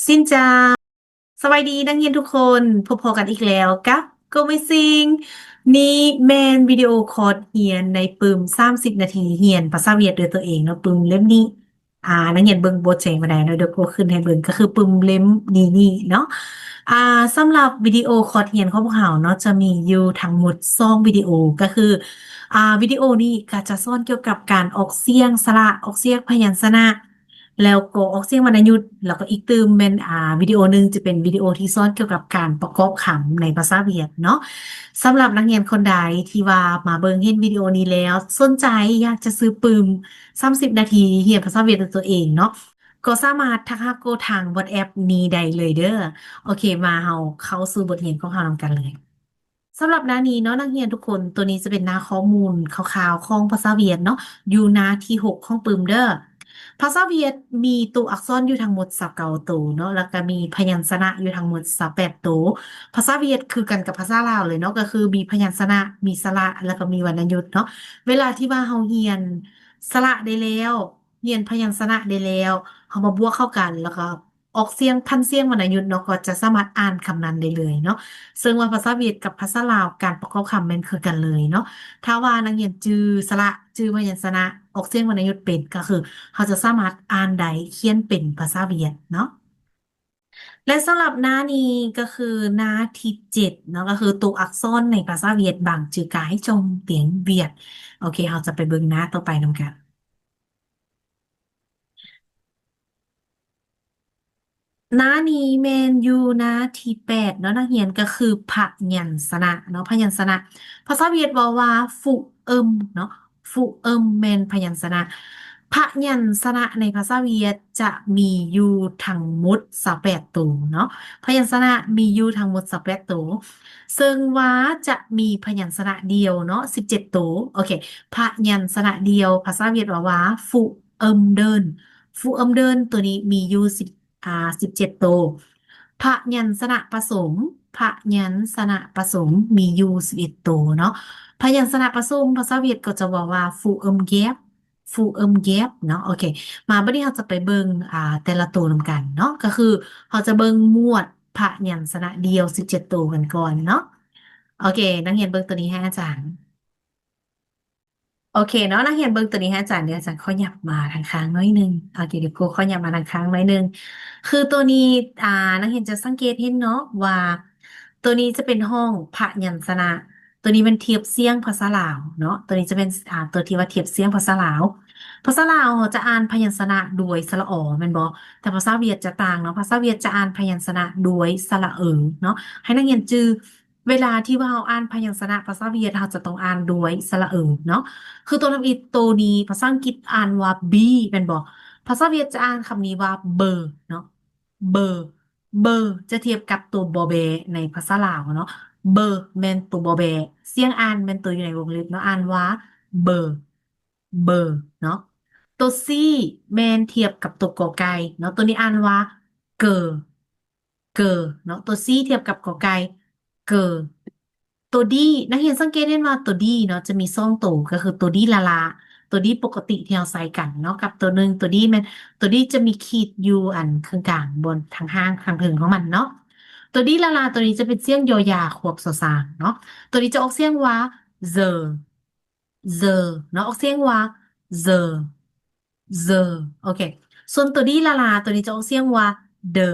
ຊິນເຈົ້າ ສະບາຍດີນັກຮຽນທຸກຄົນ, ພົບພໍ້ກັນອີກແລ້ວກັບ Go Amazing. ນີ້ແມ່ນວິດີໂອຄອດຮຽນໃນປຶ້ມສາມສິບນາທີຮຽນພາສາຫວຽດດ້ວຍຕົວເອງເນາະ, ປຶ້ມເຫຼັ້ມນີ້. ອ່າ ນັກຮຽນເບິ່ງບໍ່ແຈ້ງປານໃດເນາະ, ດຽວກໍຂຶ້ນໃຫ້ເບິ່ງ, ກໍຄືປຶ້ມເຫຼັ້ມນີ້ນີ້ເນາະ. ອ່າ ສຳລັບວິດີໂອຄອດຮຽນຂອງພວກເຮົາເນາະ ຈະມີຢູ່ທັງໝົດສອງວິດີໂອ, ກໍຄື ອ່າ ວິດີໂອນີ້ກໍຈະສອນກ່ຽວກັບການອອກສຽງສະຫຼະ, ອອກສຽງພະຍັນຊະນະ, ແລ້ວກໍອອກສຽງວັນນະຍຸດ, ແລ້ວກໍອີກຕື່ມແມ່ນ ອ່າ ວິດີໂອໜຶ່ງຈະເປັນວິດີໂອທີ່ສອນກ່ຽວກັບການປະກອບຄຳໃນພາສາຫວຽດເນາະ. ສຳລັບນັກຮຽນຄົນໃດທີ່ວ່າມາເບິ່ງເຫັນວິດີໂອນີ້ແລ້ວ ສົນໃຈຢາກຈະຊື້ປຶ້ມສາມສິບນາທີຮຽນພາສາຫວຽດດ້ວຍຕົວເອງເນາະ, ກໍສາມາດທັກຫາໂກທາງ WhatsApp ນີ້ໄດ້ເລີຍເດີ້. ໂອເຄ, ມາເຮົາເຂົ້າສູ່ບົດຮຽນຂອງເຮົານຳກັນເລີຍ. ສຳລັບໜ້ານີ້ເນາະ ນັກຮຽນທຸກຄົນ, ໂຕນີ້ຈະເປັນໜ້າຂໍ້ມູນຄ່າວໆຂອງພາສາຫວຽດເນາະ, ຢູ່ໜ້າທີຫົກຂອງປຶ້ມເດີ້. ພາສາຫວຽດມີໂຕອັກສອນຢູ່ທັງໝົດຊາວເກົ້າໂຕເນາະ, ແລ້ວກໍມີພະຍັນຊະນະຢູ່ທັງໝົດຊາວແປດໂຕ. ພາສາຫວຽດຄືກັນກັບພາສາລາວເລີຍເນາະ, ກໍຄືມີພະຍັນຊະນະ, ມີສະຫຼະ, ແລ້ວກໍມີວັນນະຍຸດເນາະ. ເວລາທີ່ວ່າເຮົາຮຽນສະຫຼະໄດ້ແລ້ວ, ຮຽນພະຍັນຊະນະໄດ້ແລ້ວ, ເຮົາມາບວກເຂົ້າກັນ ແລ້ວກໍ ອອກສຽງພັນສຽງວັນນະຍຸດເນາະ, ກໍຈະສາມາດອ່ານຄຳນັ້ນໄດ້ເລີຍເນາະ. ເຊິ່ງວ່າພາສາຫວຽດກັບພາສາລາວ ການປະກອບຄຳແມ່ນຄືກັນເລີຍເນາະ. ຖ້າວ່ານັກຮຽນຈື່ສະຫຼະ, ຈື່ພະຍັນຊະນະ, ອອກສຽງວັນນະຍຸດເປັນ, ກໍຄືເຮົາຈະສາມາດອ່ານໄດ້, ຂຽນເປັນພາສາຫວຽດເນາະ. ແລະ ສຳລັບໜ້ານີ້ກໍຄືໜ້າທີເຈັດເນາະ, ກໍຄືໂຕອັກສອນໃນພາສາຫວຽດ, ບາງຈື່ກາຍ ຈອງຕຽງຫວຽດ. ໂອເຄ, ເຮົາຈະໄປເບິ່ງໜ້າຕໍ່ໄປນຳກັນ. ໜ້ານີ້ແມ່ນຢູ່ໜ້າທີແປດເນາະ ນັກຮຽນ, ກໍຄືພະຍັນຊະນະເນາະ, ພະຍັນຊະນະ. ພາສາຫວຽດເວົ້າວ່າ phú âm ເນາະ, phú âm ແມ່ນພະຍັນຊະນະ. ພະຍັນຊະນະໃນພາສາຫວຽດຈະມີຢູ່ທັງໝົດຊາວແປດໂຕເນາະ, ພະຍັນຊະນະມີຢູ່ທັງໝົດຊາວແປດໂຕ, ເຊິ່ງວ່າຈະມີພະຍັນຊະນະດຽວເນາະ ສິບເຈັດໂຕ. ໂອເຄ, ພະຍັນຊະນະດຽວ ພາສາຫວຽດເວົ້າວ່າ phú âm đơn, phú âm đơn ໂຕນີ້ມີຢູ່ສິບ ອ່າ ສິບເຈັດໂຕ. ພະຍັນຊະນະປະສົມ, ພະຍັນຊະນະປະສົມມີຢູ່ສິບເອັດໂຕເນາະ. ພະຍັນຊະນະປະສົມ ພາສາຫວຽດກໍຈະເວົ້າວ່າ phú âm ghép, phú âm ghép ເນາະ. ໂອເຄ, ມາບັດນີ້ເຮົາຈະໄປເບິ່ງ ອ່າ ແຕ່ລະໂຕນຳກັນເນາະ, ກໍຄືເຮົາຈະເບິ່ງໝວດພະຍັນຊະນະດຽວສິບເຈັດໂຕກັນກ່ອນເນາະ. ໂອເຄ, ນັກຮຽນເບິ່ງໂຕນີ້ໃຫ້ອາຈານ. ໂອເຄເນາະ, ນັກຮຽນເບິ່ງໂຕນີ້ໃຫ້ອາຈານ, ດຽວອາຈານຂໍຫຍັບມາທາງຂ້າງໜ້ອຍໜຶ່ງ. ໂອເຄ, ດຽວຄູຂໍຫຍັບມາທາງຂ້າງໜ້ອຍໜຶ່ງ. ຄືໂຕນີ້ ອ່າ ນັກຮຽນຈະສັງເກດເຫັນເນາະວ່າ ໂຕນີ້ຈະເປັນຫ້ອງພະຍັນຊະນະ, ໂຕນີ້ແມ່ນທຽບສຽງພາສາລາວເນາະ, ໂຕນີ້ຈະເປັນ ອ່າ ໂຕທີ່ວ່າທຽບສຽງພາສາລາວ. ພາສາລາວເຮົາຈະອ່ານພະຍັນຊະນະດ້ວຍສະຫຼະ ອ ແມ່ນບໍ່? ແຕ່ພາສາຫວຽດຈະຕ່າງເນາະ, ພາສາຫວຽດຈະອ່ານພະຍັນຊະນະດ້ວຍສະຫຼະ ເອີ ເນາະ. ໃຫ້ນັກຮຽນຈື່ ເວລາທີ່ວ່າເຮົາອ່ານພະຍັນຊະນະພາສາຫວຽດ ເຮົາຈະຕ້ອງອ່ານດ້ວຍສະຫຼະ ເອີ ເນາະ. ຄືຕົວທຳອິດໂຕນີ້ ພາສາອັງກິດອ່ານວ່າ B ແມ່ນບໍ່? ພາສາຫວຽດຈະອ່ານຄຳນີ້ວ່າ bơ ເນາະ, bơ, bơ ຈະທຽບກັບໂຕ bò bè ໃນພາສາລາວເນາະ, bơ ແມ່ນໂຕ bò bè, ສຽງອ່ານແມ່ນໂຕຢູ່ໃນວົງເລັບເນາະ, ອ່ານວ່າ bơ, bơ ເນາະ. ໂຕ C ແມ່ນທຽບກັບໂຕ ກ ໄກ່ ເນາະ, ໂຕນີ້ອ່ານວ່າ bơ, bơ ເນາະ, ໂຕ C ທຽບກັບ ກ ໄກ່ bơ. ໂຕ D ນັກຮຽນສັງເກດເຫັນວ່າໂຕ D ເນາະ ຈະມີສອງໂຕ, ກໍຄືໂຕ D ລ້າໆ, ໂຕ D ປົກກະຕິທີ່ເຮົາໃຊ້ກັນເນາະ, ກັບໂຕໜຶ່ງ ໂຕ D ແມ່ນ ໂຕ D ຈະມີຂີດຢູ່ອັນເຄິ່ງກາງ ບ່ອນທາງຫາງທາງເທິງຂອງມັນເນາະ. ໂຕ D ລ້າໆ ໂຕນີ້ຈະເປັນສຽງ ຢ ຢ ຄວບ ສ ສາງ ເນາະ, ໂຕນີ້ຈະອອກສຽງວ່າ bơ, bơ ເນາະ, ອອກສຽງວ່າ bơ, bơ. ໂອເຄ, ສ່ວນໂຕ D ລ້າໆ ໂຕນີ້ຈະອອກສຽງວ່າ bơ,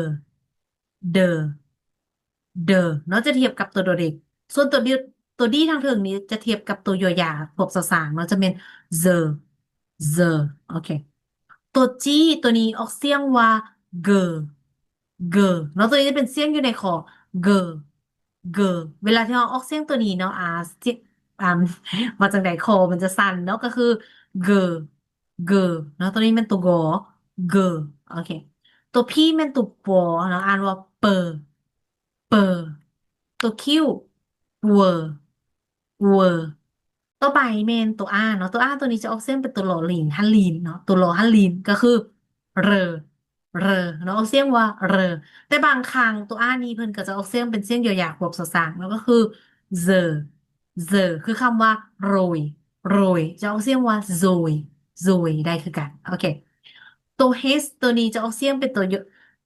bơ, bơ ເນາະ, ຈະທຽບກັບໂຕ ດ ເດັກ. ສ່ວນໂຕ D, ໂຕ D ທາງເທິງນີ້ຈະທຽບກັບໂຕ ຢ ຢ ຄວບ ສ ສາງ ເນາະ, ຈະແມ່ນ bơ, bơ. ໂອເຄ, ໂຕ G ໂຕນີ້ອອກສຽງວ່າ bơ, bơ ເນາະ, ໂຕນີ້ຈະເປັນສຽງຢູ່ໃນຄໍ bơ, bơ. ເວລາທີ່ເຮົາອອກສຽງໂຕນີ້ເນາະ, ອ່າ ສຽງ ອ່າ ວ່າຈັ່ງໃດ, ຄໍມັນຈະສັ່ນເນາະ, ກໍຄື bơ, bơ ເນາະ, ໂຕນີ້ແມ່ນໂຕ bơ, bơ. ໂອເຄ, ໂຕ P ແມ່ນໂຕ bơ ເນາະ, ອ່ານວ່າ bơ, bơ. ໂຕ Q, bơ, bơ. ຕໍ່ໄປແມ່ນໂຕ R ເນາະ, ໂຕ R ໂຕນີ້ຈະອອກສຽງເປັນໂຕ ລ ລິງ ຫັນ ລີນ ເນາະ, ໂຕ ລ ຫັນ ລີນ ກໍຄື rơ, rơ ເນາະ, ອອກສຽງວ່າ rơ. ແຕ່ບາງຄັ້ງໂຕ R ນີ້ເພິ່ນກໍຈະອອກສຽງເປັນສຽງ ຢ ຢ ຄວບ ສ ສາງ ເນາະ, ກໍຄື bơ, bơ. ຄືຄຳວ່າ rồi, rồi ຈະອອກສຽງວ່າ rồi, rồi ໄດ້ຄືກັນ. ໂອເຄ, ໂຕ H ໂຕນີ້ຈະອອກສຽງເປັນໂຕ ຢ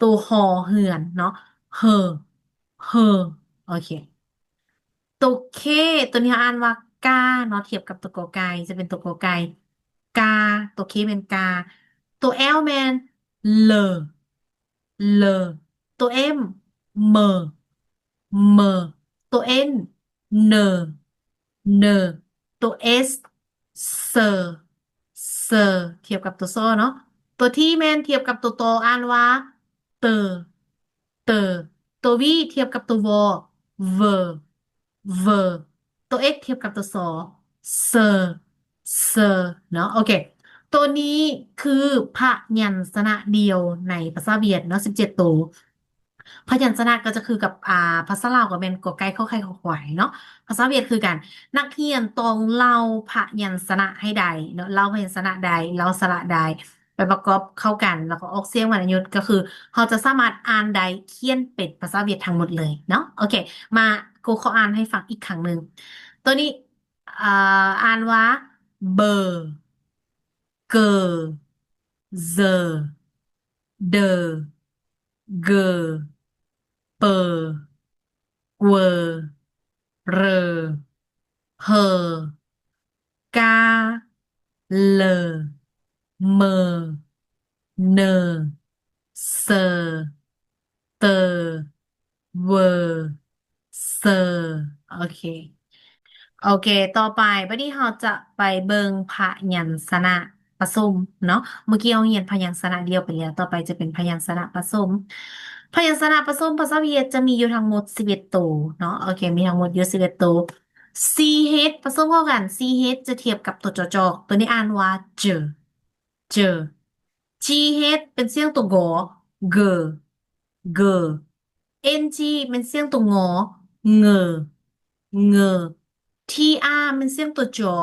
ຕົວ ຮ ເຮືອນເນາະ ເຮີ ເຮີ ໂອເຄ. ຕົວ K ຕົວນີ້ເຮົາອ່ານວ່າ ກາ ເນາະ ທຽບກັບຕົວ ກ ໄກ່ ຈະເປັນຕົວ ກ ໄກ່ ກາ ຕົວ K ແມ່ນ ກາ ຕົວ L ແມ່ນ ເລີ ເລີ ຕົວ M ເມີ ເມີ ຕົວ N ເນີ ເນີ ຕົວ S ເຊີ ເຊີ ທຽບກັບຕົວ ຊ ເນາະ ຕົວ T ແມ່ນທຽບກັບຕົວ ຕ ອ່ານວ່າ ເຕີ ເຕີ ຕົວ V ທຽບກັບຕົວ ວ ເວີ ເວີ ຕົວ X ທຽບກັບຕົວ ຊ ເຊີ ເຊີ ເນາະ ໂອເຄ. ຕົວນີ້ຄືພະຍັນຊະນະດຽວໃນພາສາຫວຽດເນາະ ສິບເຈັດໂຕ. ພະຍັນຊະນະກໍຈະຄືກັບ ອ່າ ພາສາລາວກໍແມ່ນ ກ ໄກ່ ຂໍໄຂ່ ຄໍຄວາຍ ເນາະ ພາສາຫວຽດຄືກັນ. ນັກຮຽນຕ້ອງເລົ່າພະຍັນຊະນະໃຫ້ໄດ້ເນາະ ເລົ່າພະຍັນຊະນະໃດ ເລົ່າສະຫຼະໃດ ໄປປະກອບເຂົ້າກັນ ແລ້ວກໍອອກສຽງວັນນະຍຸດ ກໍຄືເຮົາຈະສາມາດອ່ານໄດ້ ຂຽນເປັນພາສາຫວຽດທັງໝົດເລີຍເນາະ. ໂອເຄ ມາ ກູຂໍອ່ານໃຫ້ຟັງອີກຄັ້ງໜຶ່ງ. ຕົວນີ້ ເອີ ອ່ານວ່າ ເບີ ເກີ ເຊີ ເດີ ເກີ ເປີ ກວ ເຣີ ເຮີ ກາ ເລີ ເມີ ເນີ ເຊີ ເຕີ ເວີ ເຊີ ໂອເຄ ໂອເຄ. ຕໍ່ໄປ ບັດນີ້ເຮົາຈະໄປເບິ່ງພະຍັນຊະນະປະສົມເນາະ. ເມື່ອກີ້ເຮົາຮຽນພະຍັນຊະນະດຽວໄປແລ້ວ ຕໍ່ໄປຈະເປັນພະຍັນຊະນະປະສົມ. ພະຍັນຊະນະປະສົມພາສາຫວຽດຈະມີຢູ່ທັງໝົດສິບເອັດໂຕເນາະ. ໂອເຄ ມີທັງໝົດຢູ່ສິບເອັດໂຕ. ຊີເອັດ ປະສົມເຂົ້າກັນ ຊີເອັດຈະທຽບກັບຕົວ ຈ ຈອກ ຕົວນີ້ອ່ານວ່າ ເຈີ ເຈີ. ຈີເອັດເປັນສຽງຕົວ ໂກ ເກີ ເກີ. ເອັນຈີເປັນສຽງຕົວ ງໍ ເຫງີ ເຫງີ. ທີອາເປັນສຽງຕົວ ຈອ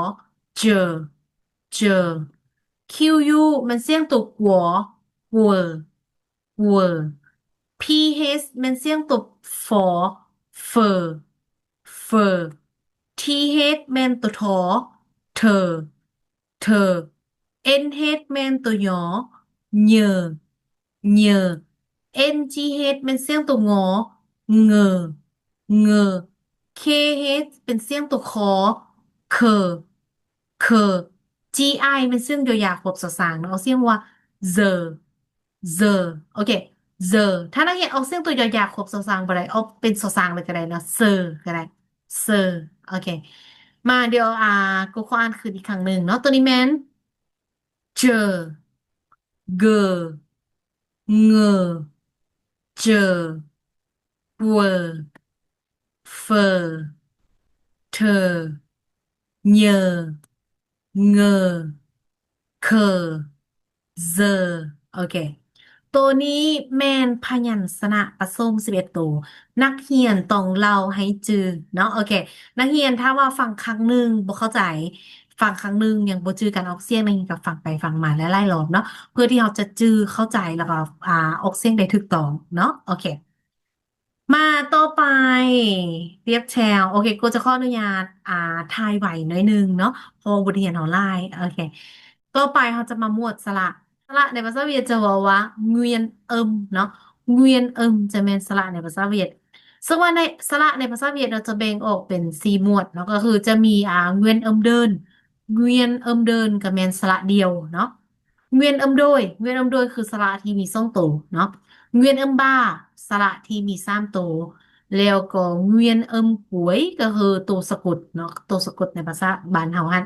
ເຈີ ເຈີ. ຄິວຢູເປັນສຽງຕົວ ກວ ກວ ກວ. ພີເອັດເປັນສຽງຕົວ ຟໍ ເຟີ ເຟີ. ທີເອັດແມ່ນຕົວ ທໍ ເທີ ເທີ. ເອັນເອັດແມ່ນຕົວ ຍໍ ເຍີ ເຍີ. ເອັນຈີເອັດແມ່ນສຽງຕົວ ງໍ ເຫງີ ເຫງີ. ເຄເອັດເປັນສຽງຕົວ ຄໍ ເຄີ ເຄີ. ຈີໄອແມ່ນສຽງ ຢໍຢາ ຂວບ ຊໍຊາງເນາະ ອອກສຽງວ່າ ເຊີ ເຊີ ໂອເຄ ເຊີ. ຖ້ານັກຮຽນອອກສຽງຕົວ ຢໍຢາ ຂວບ ຊໍຊາງບໍ່ໄດ້ ອອກເປັນ ຊໍຊາງເລີຍກໍໄດ້ເນາະ ເຊີ ກໍໄດ້. ເຊີ ໂອເຄ. ມາ ດຽວ ອ່າ ກູຂໍອ່ານຄືນອີກຄັ້ງໜຶ່ງເນາະ. ຕົວນີ້ແມ່ນ ເຈີ ເກີ ເຫງີ ເຈີ ກວ ເຟີ ເທີ ເຍີ ເຫງີ ເຄີ ເຊີ ໂອເຄ. ໂຕນີ້ແມ່ນພະຍັນຊະນະປະສົມສິບເອັດໂຕ. ນັກຮຽນຕ້ອງເລົ່າໃຫ້ຈື່ເນາະ. ໂອເຄ ນັກຮຽນຖ້າວ່າຟັງຄັ້ງໜຶ່ງບໍ່ເຂົ້າໃຈ, ຟັງຄັ້ງໜຶ່ງຍັງບໍ່ຈື່ການອອກສຽງ, ນັກຮຽນກໍຟັງໄປຟັງມາຫຼາຍໆລອບເນາະ ເພື່ອທີ່ເຮົາຈະຈື່ເຂົ້າໃຈ ແລ້ວກໍ ອ່າ ອອກສຽງໄດ້ຖືກຕ້ອງເນາະ. ໂອເຄ ມາຕໍ່ໄປ ຕຽບແຖວ. ໂອເຄ ໂກຈະຂໍອະນຸຍາດ ອ່າ ຖ່າຍໄວໜ້ອຍໜຶ່ງເນາະ ເພາະວ່າບົດຮຽນເຮົາຫຼາຍ. ໂອເຄ ຕໍ່ໄປເຮົາຈະມາໝວດສະຫຼະ. ສະຫຼະໃນພາສາຫວຽດຈະເວົ້າວ່າ ງວຽນເອິມ ເນາະ, ງວຽນເອິມຈະແມ່ນສະຫຼະໃນພາສາຫວຽດ. ເຊິ່ງວ່າໃນ ສະຫຼະໃນພາສາຫວຽດເນາະ ຈະແບ່ງອອກເປັນສີ່ໝວດເນາະ ກໍຄືຈະມີ ອ່າ ງວຽນເອິມເດີນ, ງວຽນເອິມເດີນກໍແມ່ນສະຫຼະດຽວເນາະ. ງວຽນເອິມໂດຍ, ງວຽນເອິມໂດຍຄືສະຫຼະທີ່ມີສອງໂຕເນາະ. ງວຽນເອິມບາ, ສະຫຼະທີ່ມີສາມໂຕ, ແລ້ວກໍງວຽນເອິມກວຍ ກໍຄືໂຕສະກົດເນາະ, ໂຕສະກົດໃນພາສາບ້ານເຮົາຫັ້ນ.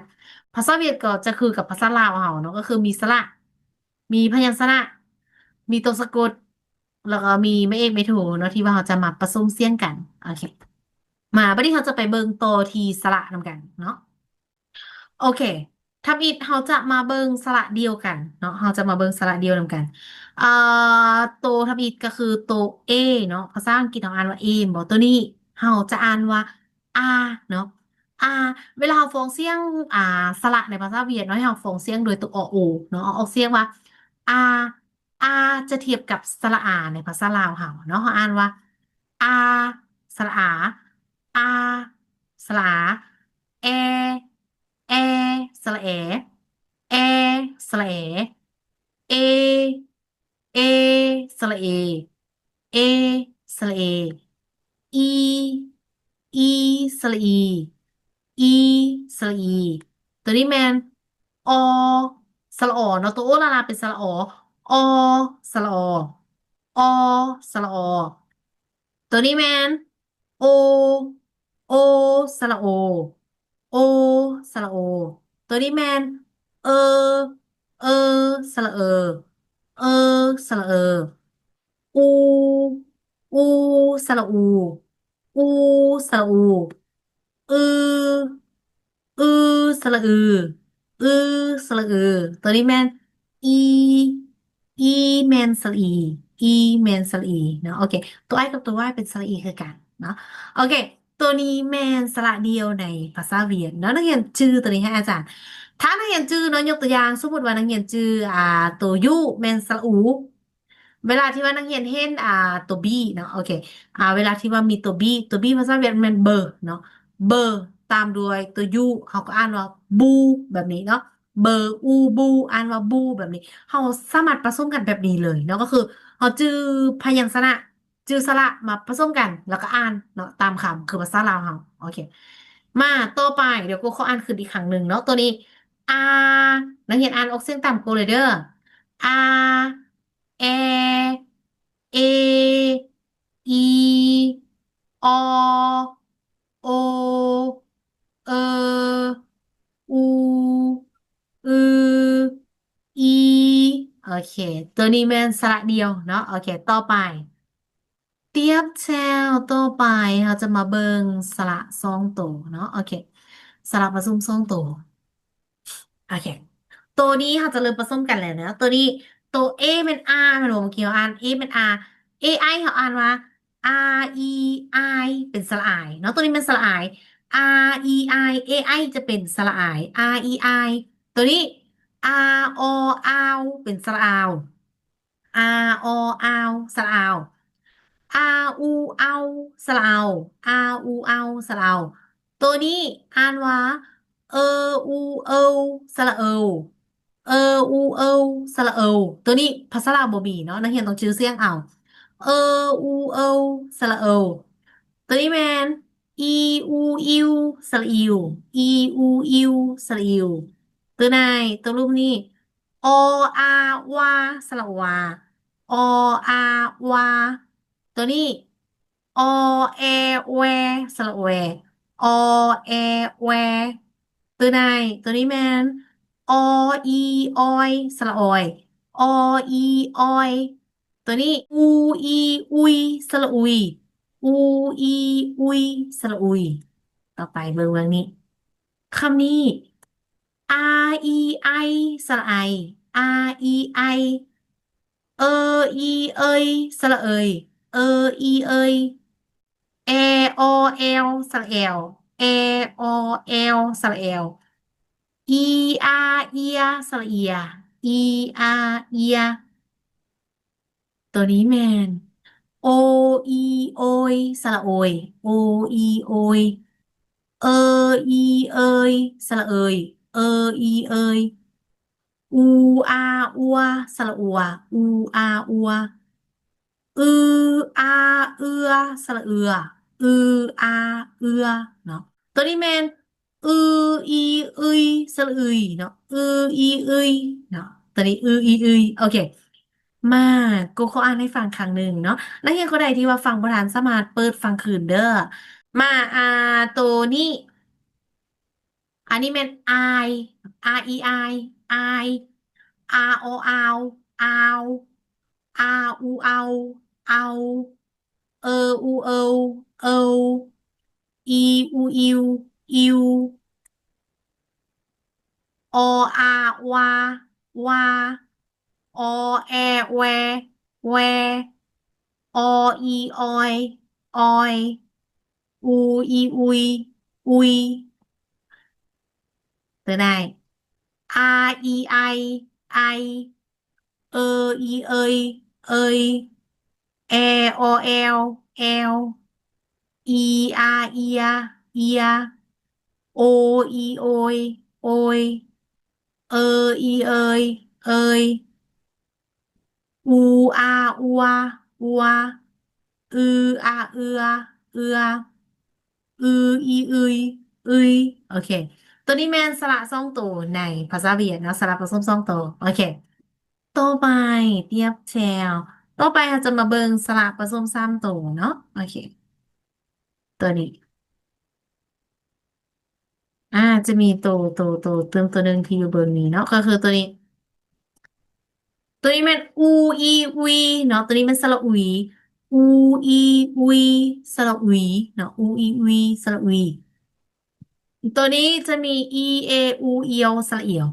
ພາສາຫວຽດກໍຈະຄືກັບພາສາລາວເຮົາເນາະ, ກໍຄືມີສະຫຼະ, ມີພະຍັນຊະນະ, ມີໂຕສະກົດ, ແລ້ວກໍມີແມ່ເອກແມ່ໂທເນາະ ທີ່ວ່າເຮົາຈະມາປະສົມສຽງກັນ. ໂອເຄ ມາ ບັດນີ້ເຮົາຈະໄປເບິ່ງຕໍ່ທີ່ສະຫຼະນຳກັນເນາະ. ໂອເຄ ທຳອິດເຮົາຈະມາເບິ່ງສະຫຼະດຽວກັນເນາະ, ເຮົາຈະມາເບິ່ງສະຫຼະດຽວນຳກັນ. ເອີ ໂຕທຳອິດກໍຄືໂຕ A ເນາະ, ພາສາອັງກິດເຮົາອ່ານວ່າ A ແມ່ນບໍ່? ໂຕນີ້ເຮົາຈະອ່ານວ່າ R ເນາະ, R. ເວລາເຮົາຟ້ອງສຽງ ອ່າ ສະຫຼະໃນພາສາຫວຽດເນາະ, ໃຫ້ເຮົາຟ້ອງສຽງໂດຍໂຕ O ເນາະ, ເຮົາອອກສຽງວ່າ R, R ຈະທຽບກັບສະຫຼະ A ໃນພາສາລາວເຮົາເນາະ, ເຮົາອ່ານວ່າ R ສະຫຼະ A, R ສະຫຼະ A, A ສະຫຼະ A, A ສະຫຼະ A, A, A ສະຫຼະເອ A ສະຫຼະເອ E E ສະຫຼະອີ E ສະຫຼະອີ ໂຕນີ້ແມ່ນ O ສະຫຼະ O ເນາະ ໂຕ O ລະລະເປັນສະຫຼະ O O ສະຫຼະ O O ສະຫຼະ O ໂຕນີ້ແມ່ນ O O ສະຫຼະ O O ສະຫຼະ O ໂຕນີ້ແມ່ນ E E ສະຫຼະ E E ສະຫຼະ E U U ສະຫຼະ U U ສະຫຼະ U ອືອື ສະຫຼະ ອື ອື ສະຫຼະ ອື ໂຕນີ້ແມ່ນ E E ແມ່ນສະຫຼະ E E ແມ່ນສະຫຼະ E ເນາະ ໂອເຄ ໂຕ I ກັບໂຕ Y ເປັນສະຫຼະ E ຄືກັນເນາະ ໂອເຄ ໂຕນີ້ແມ່ນສະຫຼະດ່ຽວໃນພາສາຫວຽດເນາະ ນັກຮຽນຈື່ໂຕນີ້ໃຫ້ອາຈານ ຖ້ານັກຮຽນຈື່ເນາະ ຍົກຕົວຢ່າງ ສົມມຸດວ່ານັກຮຽນຈື່ ອ່າ ໂຕ U ແມ່ນສະຫຼະ U ເວລາທີ່ວ່ານັກຮຽນເຫັນ ອ່າ ໂຕ B ເນາະ ໂອເຄ ອ່າ ເວລາທີ່ວ່າມີໂຕ B ໂຕ B ພາສາຫວຽດແມ່ນ B ເນາະ B ຕາມດ້ວຍໂຕ U ເຮົາກໍອ່ານວ່າ Bu ແບບນີ້ເນາະ B U Bu ອ່ານວ່າ Bu ແບບນີ້ ເຮົາສາມາດປະສົມກັນແບບນີ້ເລີຍເນາະ ກໍຄືເຮົາຈື່ພະຍັນຊະນະ ຈື່ສະຫຼະມາປະສົມກັນ ແລ້ວກໍອ່ານເນາະ ຕາມຄຳ ຄືພາສາລາວເຮົາ ໂອເຄ ມາຕໍ່ໄປ ດຽວກູຂໍອ່ານຄືນອີກຄັ້ງໜຶ່ງເນາະ ໂຕນີ້ A ນັກຮຽນອ່ານອອກສຽງຕາມກູເລີຍເດີ A E E O O E U I ໂອເຄ ໂຕນີ້ແມ່ນສະຫຼະດ່ຽວເນາະ ໂອເຄ ຕໍ່ໄປ Tiếp theo ຕໍ່ໄປເຮົາຈະມາເບິ່ງສະຫຼະສອງໂຕເນາະ ໂອເຄ ສະຫຼະປະສົມສອງໂຕ ໂອເຄ ໂຕນີ້ເຮົາຈະເລີ່ມປະສົມກັນແລ້ວເນາະ ໂຕນີ້ ໂຕ A ແມ່ນ A ແມ່ນບໍ່? ເມື່ອກີ້ເຮົາອ່ານ A ແມ່ນ A A I ເຮົາອ່ານວ່າ R E I ເປັນສະຫຼະອາຍເນາະ ໂຕນີ້ແມ່ນສະຫຼະອາຍ R E I A I ຈະເປັນສະຫຼະອາຍ R E I ໂຕນີ້ A O O ເປັນສະຫຼະອາວ A O O ສະຫຼະອາວ A U U ສະຫຼະອາວ A U U ສະຫຼະອາວ ໂຕນີ້ອ່ານວ່າ E U E ສະຫຼະເອີ E U E ສະຫຼະເອີ ໂຕນີ້ພາສາລາວບໍ່ມີເນາະ ນັກຮຽນຕ້ອງຈື່ສຽງເອົາ E U E ສະຫຼະເອີ ໂຕນີ້ແມ່ນ E U U ສະຫຼະອິວ E U U ສະຫຼະອິວ ໂຕໃນ ໂຕລຸ່ມນີ້ O A W ສະຫຼະວາ O A W ໂຕນີ້ O E W ສະຫຼະແວ O E W ໂຕໃນ ໂຕນີ້ແມ່ນ O E O ສະຫຼະອອຍ O E O ໂຕນີ້ U E U ສະຫຼະອຸຍ U E U ສະຫຼະອຸຍ ຕໍ່ໄປເບິ່ງເລື່ອງນີ້ ຄຳນີ້ R E I ສະຫຼະໄອ R E I E I ສະຫຼະເອີຍ E I E I E O L ສະຫຼະແອວ E O L ສະຫຼະແອວ E A E ສະຫຼະເອຍ E A E ໂຕນີ້ແມ່ນ O E O ສະຫຼະໂອຍ O E O E E ສະຫຼະເອີຍ E E E U A U ສະຫຼະອົວ U A U ອືອາເອືອ ສະຫຼະເອືອ ອືອາເອືອ ເນາະ ໂຕນີ້ແມ່ນ ອືອີອຶຍ ສະຫຼະອຶຍ ເນາະ ອືອີອຶຍ ເນາະ ໂຕນີ້ ອືອີອຶຍ ໂອເຄ ມາ ກູຂໍອ່ານໃຫ້ຟັງຄັ້ງໜຶ່ງເນາະ ນັກຮຽນຄົນໃດທີ່ວ່າຟັງບໍ່ທັນ ສາມາດເປີດຟັງຄືນເດີ ມາ ອ່າ ໂຕນີ້ ອັນນີ້ແມ່ນ ອາຍ R E I ອາຍ A O O ອາວ A U U ເອີ E U U ອິວ O A W ວາ O E W ແວ O E O ອອຍ U E U ອຸຍ ໂຕໃດ R E I ໄອ E E E ເອີຍ E O L ແອວ E A E ເອຍ O E O ໂອຍ E E E ເອີຍ E ອູອາ ອົວ ອົວ ອືອາ ເອືອ ເອືອ ອືອີ ອຶຍ ອຶຍ. ໂອເຄ ໂຕນີ້ແມ່ນສະຫຼະສອງໂຕໃນພາສາຫວຽດເນາະ, ສະຫຼະປະສົມສອງໂຕ. ໂອເຄ ຕໍ່ໄປ ຕຽບແຊວ ຕໍ່ໄປເຮົາຈະມາເບິ່ງສະຫຼະປະສົມສາມໂຕເນາະ. ໂອເຄ ໂຕນີ້ ອາ ຈະມີໂຕ ໂຕ ໂຕຕື່ມໂຕໜຶ່ງທີ່ຢູ່ເບື້ອງນີ້ເນາະ ກໍຄືໂຕນີ້ ໂຕນີ້ແມ່ນອູອີ ອຸຍເນາະ, ໂຕນີ້ແມ່ນສະຫຼະອຸຍ ອູອີ ອຸຍ ສະຫຼະອຸຍເນາະ, ອູອີ ອຸຍ ສະຫຼະອຸຍ. ໂຕນີ້ຈະມີອີ ເອ ອູ ອຽວ ສະຫຼະອຽວ.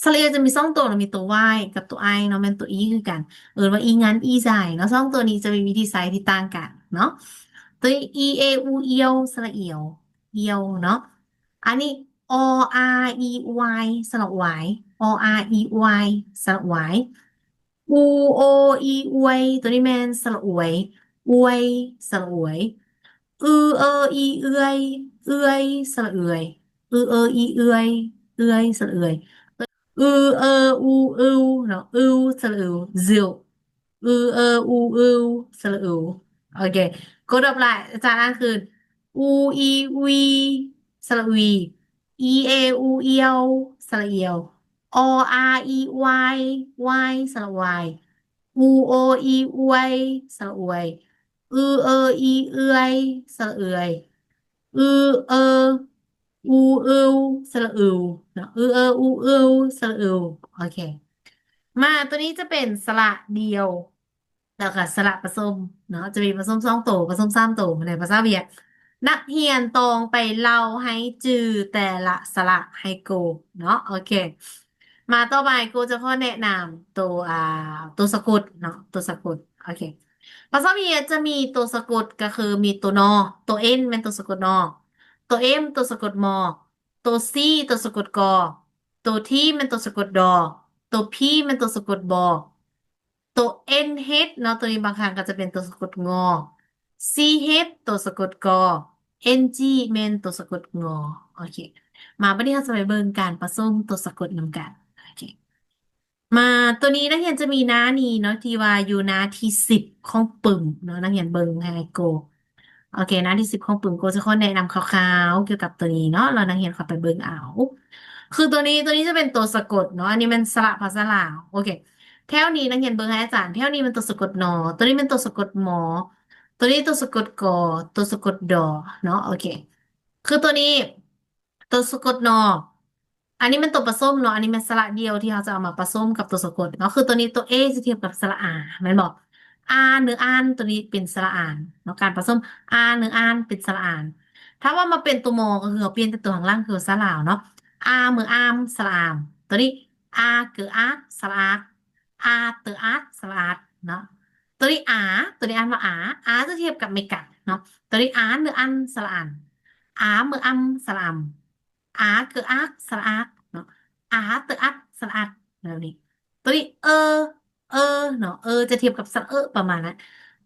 ສະຫຼະອຽວຈະມີສອງໂຕເນາະ, ມີໂຕ ວາຍ ກັບໂຕ ໄອ ເນາະ, ແມ່ນໂຕ ອີ ຄືກັນ ເອີ້ນວ່າອີງານ ອີຊາຍເນາະ. ສອງໂຕນີ້ຈະມີວິທີໃຊ້ທີ່ຕ່າງກັນເນາະ. ໂຕນີ້ ອີ ເອ ອູ ອຽວ ສະຫຼະອຽວ ອຽວເນາະ. ອັນນີ້ ອໍ ອາ ອີ ວາຍ ສະຫຼະວາຍ ອໍ ອາ ອີ ວາຍ ສະຫຼະວາຍ. ອູ ໂອ ອີ ອວຍ ໂຕນີ້ແມ່ນສະຫຼະອວຍ ອວຍ ສະຫຼະອວຍ. ອື ເອີ ອີ ເອືອຍ ເອືອຍ ສະຫຼະເອືອຍ ອື ເອີ ອີ ເອືອຍ ເອືອຍ ສະຫຼະເອືອຍ. ອື ເອີ ອູ ອຶວເນາະ ອຶວ ສະຫຼະອຶວ ຊິວ ອື ເອີ ອູ ອຶວ ສະຫຼະອຶວ. ໂອເຄ ກົດອອກລາຍ ອາຈານອ່ານຄືນ ອູ ອີ ອຸຍ ສະຫຼະອຸຍ ອີ ເອ ອູ ອຽວ ສະຫຼະອຽວ ອໍ ອາ ອີ ວາຍ ວາຍ ສະຫຼະວາຍ ອູ ໂອ ອີ ອວຍ ສະຫຼະອວຍ ອື ເອີ ອີ ເອືອຍ ສະຫຼະເອືອຍ ອື ເອີ ອູ ອຶວ ສະຫຼະອຶວເນາະ ອື ເອີ ອູ ອຶວ ສະຫຼະອຶວ. ໂອເຄ ມາ ໂຕນີ້ຈະເປັນສະຫຼະດ່ຽວ ແລ້ວກໍສະຫຼະປະສົມເນາະ ຈະມີປະສົມສອງໂຕ ປະສົມສາມໂຕໃນພາສາຫວຽດ. ນັກຮຽນຕ້ອງໄປເລົ່າໃຫ້ຈື່ແຕ່ລະສະຫຼະໃຫ້ໂກເນາະ. ໂອເຄ ມາຕໍ່ໄປ ໂກຈະຂໍແນະນຳໂຕ ອ່າ ໂຕສະກົດເນາະ ໂຕສະກົດ. ໂອເຄ ພາສາຫວຽດຈະມີໂຕສະກົດ ກໍຄືມີໂຕ ນ ໂຕ ເອັນ ແມ່ນໂຕສະກົດ ນ, ໂຕ ເອັມ ໂຕສະກົດ ມ, ໂຕ ຊີ ໂຕສະກົດ ກ, ໂຕ ທີ ແມ່ນໂຕສະກົດ ດ, ໂຕ ພີ ແມ່ນໂຕສະກົດ ບ, ໂຕ ເອັນ ເຮັດ ເນາະ ໂຕນີ້ບາງຄັ້ງກໍຈະເປັນໂຕສະກົດ ງ, ຊີ ເຮັດ ໂຕສະກົດ ກ, ເອັນ ຈີ ແມ່ນໂຕສະກົດ ງ. ໂອເຄ ມາບັດນີ້ເຮົາຈະໄປເບິ່ງການປະສົມໂຕສະກົດນຳກັນ. ໂອເຄ ມາ ໂຕນີ້ນັກຮຽນຈະມີໜ້ານີ້ເນາະ ທີ່ວ່າຢູ່ໜ້າທີສິບຂອງປຶ້ມເນາະ ນັກຮຽນເບິ່ງໃຫ້ໂກ. ໂອເຄ ໜ້າທີສິບຂອງປຶ້ມ ໂກຈະຂໍແນະນຳຄ່າວໆກ່ຽວກັບໂຕນີ້ເນາະ ແລ້ວນັກຮຽນຄ່ອຍໄປເບິ່ງເອົາ. ຄືໂຕນີ້ ໂຕນີ້ຈະເປັນໂຕສະກົດເນາະ ອັນນີ້ແມ່ນສະຫຼະພາສາລາວ. ໂອເຄ ແຖວນີ້ນັກຮຽນເບິ່ງໃຫ້ອາຈານ ແຖວນີ້ແມ່ນໂຕສະກົດ ນ, ໂຕນີ້ແມ່ນໂຕສະກົດ ມ, ໂຕນີ້ໂຕສະກົດ ກ, ໂຕສະກົດ ດ ເນາະ. ໂອເຄ ຄືໂຕນີ້ ໂຕສະກົດ ນ, ອັນນີ້ແມ່ນໂຕປະສົມເນາະ ອັນນີ້ແມ່ນສະຫຼະດ່ຽວທີ່ເຮົາຈະເອົາມາປະສົມກັບໂຕສະກົດເນາະ. ຄືໂຕນີ້ໂຕ ເອ ຈະທຽບກັບສະຫຼະ ອາ ແມ່ນບໍ່? ອາ ເນີ ອານ ໂຕນີ້ເປັນສະຫຼະ ອານ ເນາະ ການປະສົມ ອາ ເນີ ອານ ເປັນສະຫຼະ ອານ. ຖ້າວ່າມາເປັນໂຕ ມ ກໍຄືເຮົາປ່ຽນແຕ່ໂຕຂ້າງຫຼັງ ຄືສະຫຼາວເນາະ ອາ ເມີ ອາມ ສະຫຼະ ອາມ. ໂຕນີ້ ອາ ເກີ ອາກ ສະຫຼະ ອາກ ອາ ເຕີ ອາດ ສະຫຼະ ອາດ ເນາະ. ໂຕນີ້ ອາ ໂຕນີ້ອ່ານວ່າ ອາ ອາຈະທຽບກັບເມກັດເນາະ. ໂຕນີ້ ອາ ເນີ ອັນ ສະຫຼະ ອັນ ອາ ເມີ ອຳ ສະຫຼະ ອຳ ອາ ເກີ ອາກ ສະຫຼະ ອາກ ເນາະ ອາ ເຕີ ອັດ ສະຫຼະ ອັດ ແບບນີ້. ໂຕນີ້ ເອີ ເອີເນາະ ເອີຈະທຽບກັບສະເອີປະມານນັ້ນ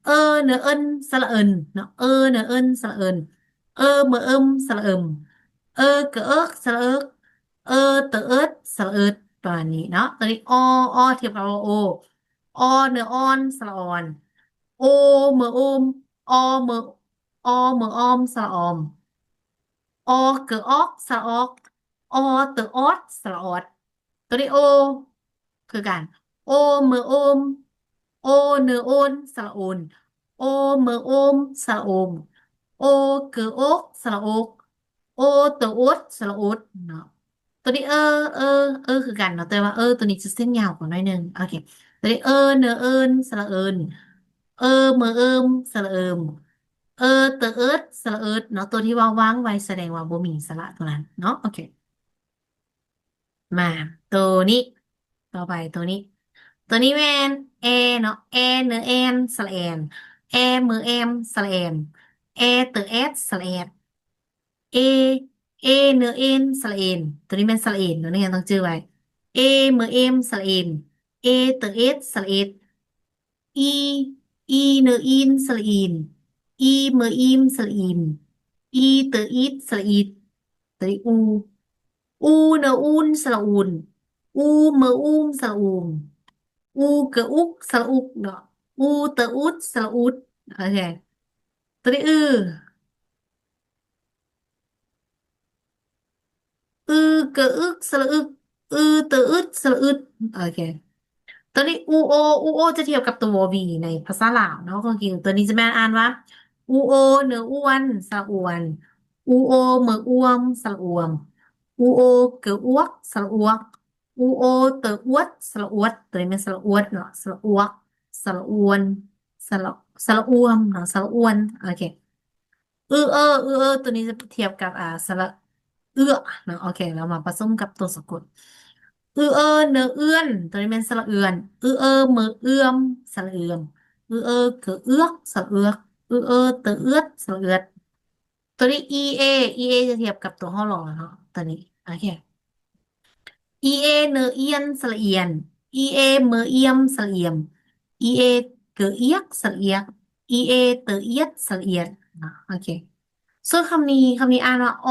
ເອີ ເນີ ເອິນ ສະຫຼະ ເອິນ ເນາະ ເອີ ເນີ ເອິນ ສະຫຼະ ເອິນ ເອີ ເມີ ເອິມ ສະຫຼະ ເອິມ ເອີ ເກີ ເອິກ ສະຫຼະ ເອິກ ເອີ ເຕີ ເອິດ ສະຫຼະ ເອິດ ປະມານນີ້ເນາະ. ໂຕນີ້ ອໍ ອໍທຽບກັບ ໂອ ອໍ ເນີ ອອນ ສະຫຼະ ອອນ ໂອ ເມີ ໂອມ ອໍ ເມີ ອໍ ເມີ ອອມ ສະຫຼະ ອອມ ອໍ ເກີ ອອກ ສະຫຼະ ອອກ ອໍ ເຕີ ອອດ ສະຫຼະ ອອດ. ໂຕນີ້ ໂອ ຄືກັນ ໂອ ເມີ ໂອມ ໂອ ເນີ ໂອນ ສະຫຼະ ໂອນ ໂອ ເມີ ໂອມ ສະຫຼະ ໂອມ ໂອ ເກີ ໂອກ ສະຫຼະ ໂອກ ໂອ ເຕີ ໂອດ ສະຫຼະ ໂອດ ເນາະ. ໂຕນີ້ ເອີ ເອີ ເອີ ຄືກັນເນາະ ແຕ່ວ່າ ເອີ ໂຕນີ້ຈະເສັ້ນຍາວກວ່າໜ້ອຍໜຶ່ງ. ໂອເຄ ໂຕນີ້ ເອີ ເນີ ເອີນ ສະຫຼະ ເອີນ ເອີ ເມີ ເອີມ ສະຫຼະ ເອີມ ເອີ ເຕີ ເອິດ ສະຫຼະ ເອິດ ເນາະ ໂຕທີ່ວ່າວ່າງໄວ້ສະແດງວ່າບໍ່ມີສະຫຼະໂຕນັ້ນເນາະ. ໂອເຄ ມາໂຕນີ້ ຕໍ່ໄປໂຕນີ້ ໂຕນີ້ແມ່ນ ແອ ເນາະ ແອ ເນີ ແອນ ສະຫຼະ ແອນ ແອ ເມີ ແອມ ສະຫຼະ ແອມ ແອ ເຕີ ແອດ ສະຫຼະ ແອດ ເອ ເອ ເນີ ເອນ ສະຫຼະ ເອນ ໂຕນີ້ແມ່ນສະຫຼະ ເອນ ເນາະ ນັກຮຽນຕ້ອງຈື່ໄວ້ ເອ ເມີ ເອມ ສະຫຼະ ເອມ ເອ ເຕີ ເອດ ສະຫຼະ ເອດ ອີ ອີ ເນີ ອີນ ສະຫຼະ ອີນ ອີ ເມີ ອີມ ສະຫຼະ ອີມ ອີ ເຕີ ອີດ ສະຫຼະ ອີດ ໂຕນີ້ ອູ ອູ ເນີ ອູນ ສະຫຼະ ອູນ ອູ ເມີ ອູມ ສະຫຼະ ອູມ ອູ ກະອຸກ ສະຫຼະອຸກເນາະ ອູ ເຕີ ອຸດ ສະຫຼະອຸດ. ໂອເຄ ຕົວນີ້ ອື ອື ເກີ ອຶກ ສະຫຼະອຶກ ອື ເຕີ ອຶດ ສະຫຼະອຶດ. ໂອເຄ ຕົວນີ້ ອູໂອ ອູໂອ ຈະທຽບກັບຕົວ ວ ວີ ໃນພາສາລາວເນາະ ກໍຄືຕົວນີ້ຈະແມ່ນອ່ານວ່າ ອູໂອ ເນີ ອວນ ສະຫຼະອວນ ອູໂອ ເມີ ອວມ ສະຫຼະອວມ ອູໂອ ເກີ ອວກ ສະຫຼະອວກ ອູໂອ ເຕີ ອວດ ສະຫຼະອວດ. ຕົວນີ້ແມ່ນສະຫຼະອວດເນາະ ສະຫຼະອວກ ສະຫຼະອວນ ສະຫຼະ ສະຫຼະອວມເນາະ ສະຫຼະອວນ. ໂອເຄ ອືເອີ ອືເອີ ຕົວນີ້ຈະທຽບກັບ ອ່າ ສະຫຼະເອື້ອເນາະ. ໂອເຄ ແລ້ວມາປະສົມກັບຕົວສະກົດ ອືເອີ ເນີ ເອື້ອນ ຕົວນີ້ແມ່ນສະຫຼະເອື້ອນ ອືເອີ ເມີ ເອື້ອມ ສະຫຼະເອື້ອມ ອືເອີ ເກີ ເອື້ອກ ສະຫຼະເອື້ອກ ອືເອີ ເຕີ ເອື້ອດ ສະຫຼະເອື້ອດ. ຕົວນີ້ ອີເອ ອີເອ ຈະທຽບກັບຕົວ ຮ ລ ເນາະ ຕົວນີ້. ໂອເຄ ອີເອ ເນີ ອຽນ ສະຫຼະອຽນ ອີເອ ເມີ ອຽມ ສະຫຼະອຽມ ອີເອ ເກີ ອຽກ ສະຫຼະອຽກ ອີເອ ເຕີ ອຽດ ສະຫຼະອຽດເນາະ. ໂອເຄ ສ່ວນຄຳນີ້ ຄຳນີ້ອ່ານວ່າ ອ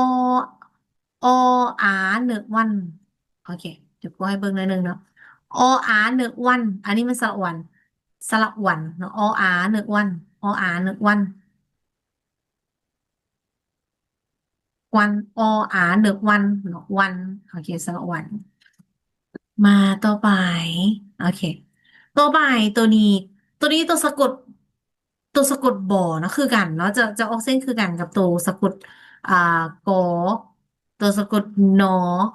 ອໍອາ ເນີ ອວນ. ໂອເຄ ດຽວຄູໃຫ້ເບິ່ງໜ້ອຍໜຶ່ງເນາະ ອໍອາ ເນີ ອວນ ອັນນີ້ມັນສະຫຼະອວນ ສະຫຼະອວນເນາະ ອໍອາ ເນີ ອວນ ອໍອາ ເນີ ອວນ ອວນ ອໍອາ ເນີ ອວນເນາະ ອວນ. ໂອເຄ ສະຫຼະອວນ. ມາຕໍ່ໄປ ໂອເຄ ຕໍ່ໄປຕົວນີ້ ຕົວນີ້ຕົວສະກົດ ຕົວສະກົດ ບ ເນາະ ຄືກັນເນາະ ຈະ ຈະອອກສຽງຄືກັນກັບຕົວສະກົດ ອ່າ ກ ຕົວສະກົດ ນ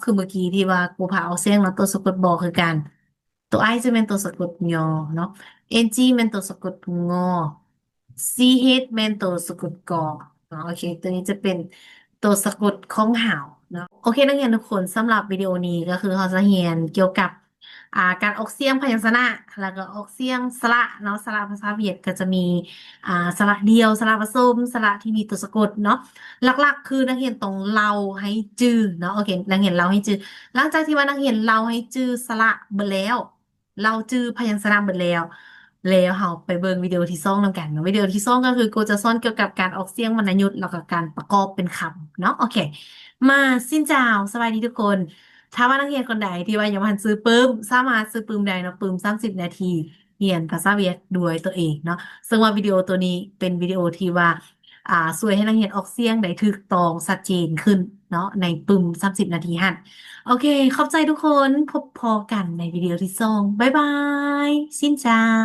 ຄືເມື່ອກີ້ທີ່ວ່າຄູພາອອກສຽງເນາະ ຕົວສະກົດ ບ ຄືກັນ. ຕົວໄອຈະແມ່ນຕົວສະກົດ ຍ ເນາະ ເອັນຈີແມ່ນຕົວສະກົດ ງ ຊີເອັດແມ່ນຕົວສະກົດ ກ ເນາະ. ໂອເຄ ຕົວນີ້ຈະເປັນຕົວສະກົດຂອງເຮົາເນາະ. ໂອເຄ ນັກຮຽນທຸກຄົນ ສຳລັບວິດີໂອນີ້ກໍຄືເຮົາຈະຮຽນກ່ຽວກັບ ອ່າ ການອອກສຽງພະຍັນຊະນະ ແລ້ວກໍອອກສຽງສະຫຼະເນາະ. ສະຫຼະພາສາຫວຽດກໍຈະມີ ອ່າ ສະຫຼະດ່ຽວ ສະຫຼະປະສົມ ສະຫຼະທີ່ມີຕົວສະກົດເນາະ. ຫຼັກໆ ຄືນັກຮຽນຕ້ອງເລົ່າໃຫ້ຈື່ເນາະ. ໂອເຄ ນັກຮຽນເລົ່າໃຫ້ຈື່. ຫຼັງຈາກທີ່ວ່ານັກຮຽນເລົ່າໃຫ້ຈື່ສະຫຼະເບິດແລ້ວ ເລົ່າຈື່ພະຍັນຊະນະເບິດແລ້ວ ແລ້ວເຮົາໄປເບິ່ງວິດີໂອທີສອງນຳກັນເນາະ. ວິດີໂອທີສອງກໍຄື ກູຈະສອນກ່ຽວກັບການອອກສຽງວັນນະຍຸດ ແລ້ວກໍການປະກອບເປັນຄຳເນາະ. ໂອເຄ ມາ ຊິນຈາວ ສະບາຍດີທຸກຄົນ. ຖ້າວ່ານັກຮຽນຄົນໃດທີ່ວ່າຍັງບໍ່ທັນຊື້ປຶ້ມ ສາມາດຊື້ປຶ້ມໄດ້ເນາະ ປຶ້ມສາມສິບນາທີ ຮຽນພາສາຫວຽດດ້ວຍຕົວເອງເນາະ. ເຊິ່ງວ່າວິດີໂອຕົວນີ້ເປັນວິດີໂອທີ່ວ່າ ອ່າ ຊ່ວຍໃຫ້ນັກຮຽນອອກສຽງໄດ້ຖືກຕ້ອງຊັດເຈນຂຶ້ນເນາະ ໃນປຶ້ມສາມສິບນາທີຫັ້ນ. ໂອເຄ ຂອບໃຈທຸກຄົນ ພົບພໍ້ກັນໃນວິດີໂອທີສອງ. ບາຍບາຍ ຊິນຈາວ.